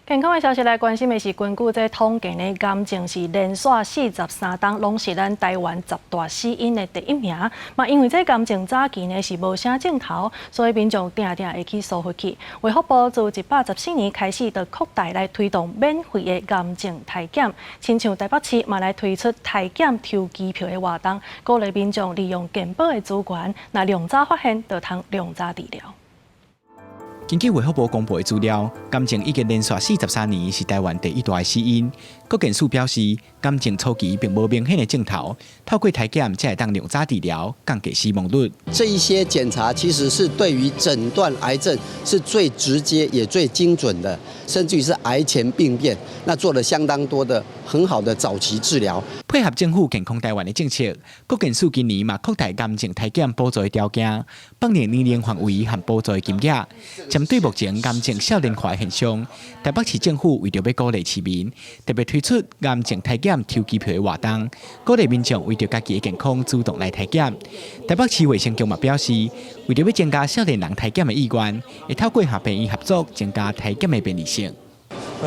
健康的消息來關心的是，根據這統計呢，癌症是連續43冬攏是咱台灣十大死因的第一名。嘛，因為這癌症早期呢是無啥症頭，所以民眾定定會去疏忽去。衛福部自114年開始，就擴大來推動免費的癌症篩檢，親像台北市嘛來推出篩檢抽機票的活動，鼓勵民眾利用健保的資源，若量早發現，就通量早治療。根據衛福部公布的資料，癌症已經連續43年是台灣第一大的死因。國健署表示，癌症初期並無明顯的症頭，透過篩檢才會當量早治療，降低死亡率。這一些檢查其實是對於診斷癌症是最直接也最精準的，甚至於是癌前病變，那做了相當多的很好的早期治療。配合政府健康台灣的政策，國健署今年嘛擴大癌症篩檢補助的條件，放寬年齡範圍和補助的金額。針對目前癌症少年化的現象，台北市政府為著欲鼓勵市民，特別推出癌症篩檢抽機票的活動，鼓勵民眾為著家己的健康主動來篩檢。台北市衛生局嘛表示，為著欲增加少年人篩檢的意願，會透過和病院合作，增加篩檢的便利性。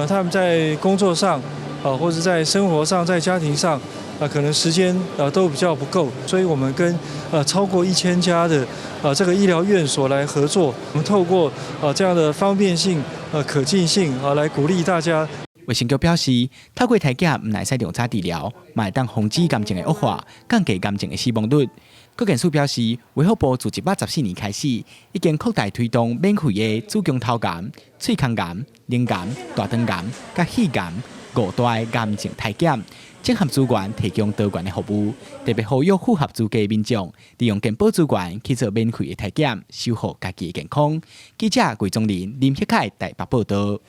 他們在工作上啊，或者在生活上，在家庭上啊，可能時間啊都比較不夠，所以我們跟超過1000家的啊這個醫療院所來合作，我們透過啊這樣的方便性、可近性啊，來鼓勵大家。衛生局表示，透過篩檢，毋但會使量早治療，嘛會當防止癌症的惡化，降低癌症的死亡率。國健署表示，衛福部自114年開始，已經擴大推動免費的子宮頭癌、喙腔癌、乳癌、大腸癌、佮肺癌五大癌症篩檢，整合資源提供多元的服務，特別呼籲符合資格的民眾利用健保資源去做免費的篩檢，守護家己的健康。記者郭宗林、林克凱台北報道。